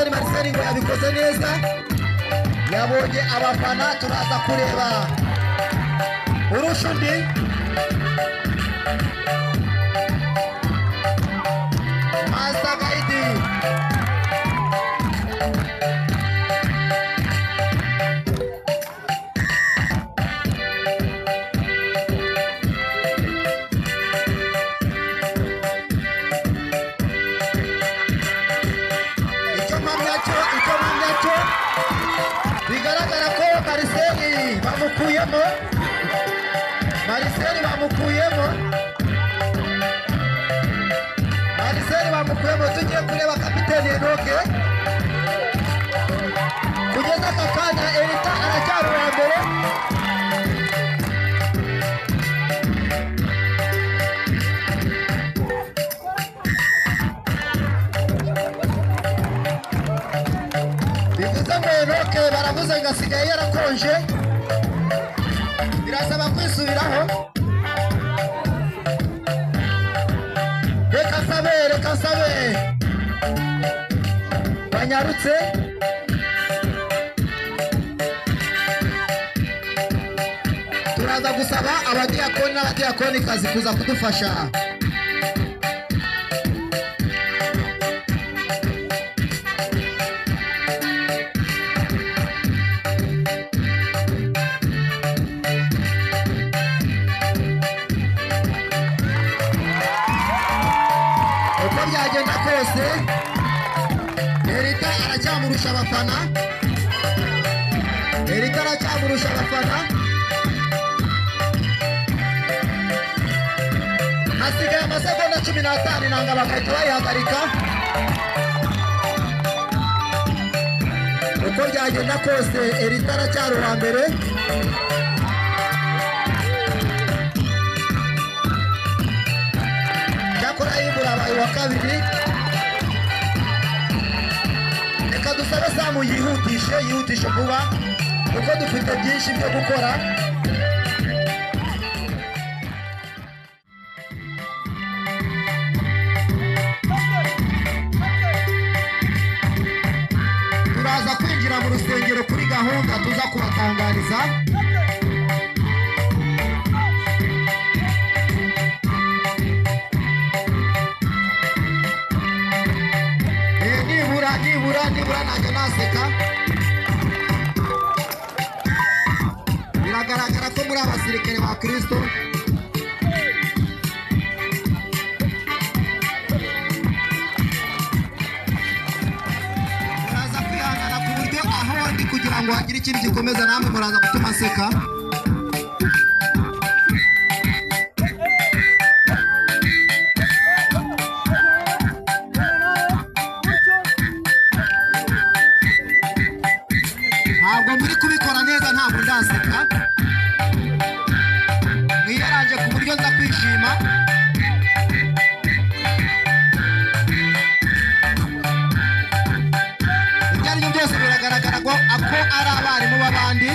Kapiteni Marcel ngo yabikoze neza, yabonye abafana. Turaza kureba urusha undi. Master Guide icyo bigaragara ko Marcel bamukuyemo, Marcel bamukuyemo, Marcel bamukuyemo. Tugiye kureba kapiteni Enoke. Kugeza aka kanya Erita aracyari uwa mbere. Bivuze ngo Enoke baravuze ngo asigaye yarakonje, birasaba kwisubiraho. Reka nsabe, reka nsabe banyarutse. Turaza gusaba abadiyakoni n'abadiyakonikazi kuza kudufasha. Uko byagenda kose Erita aracyamurusha abafana, Erita aracyamurusha abafana. Hasigaye amasegonda 15 nanga bagahita bayihagarika. Uko byagenda kose Erita aracyari uwa mbere. Cyakora yibura abaye uwa kabiri. Reka dusabe Samu yihutishe, yihutishe vuba kuko dufite byinshi byo gukora. Turaza kwinjira mu rusengero kuri gahunda tuza kubatangariza. Nibura nibura nibura ntajya naseka. Biragaragara ko muri abasirikare ba Kristo. Muraza kwihangana ku buryo aho ndi kugira ngo hagire ikintu gikomeza, namwe muraza gutuma nseka. Ntabwo muri kubikora neza, ntabwo ndaseka. Mwiyaranje ku buryo nza kwishima. Ibyo ari byo byose biragaragara ko ako ari abarimu b'abandi.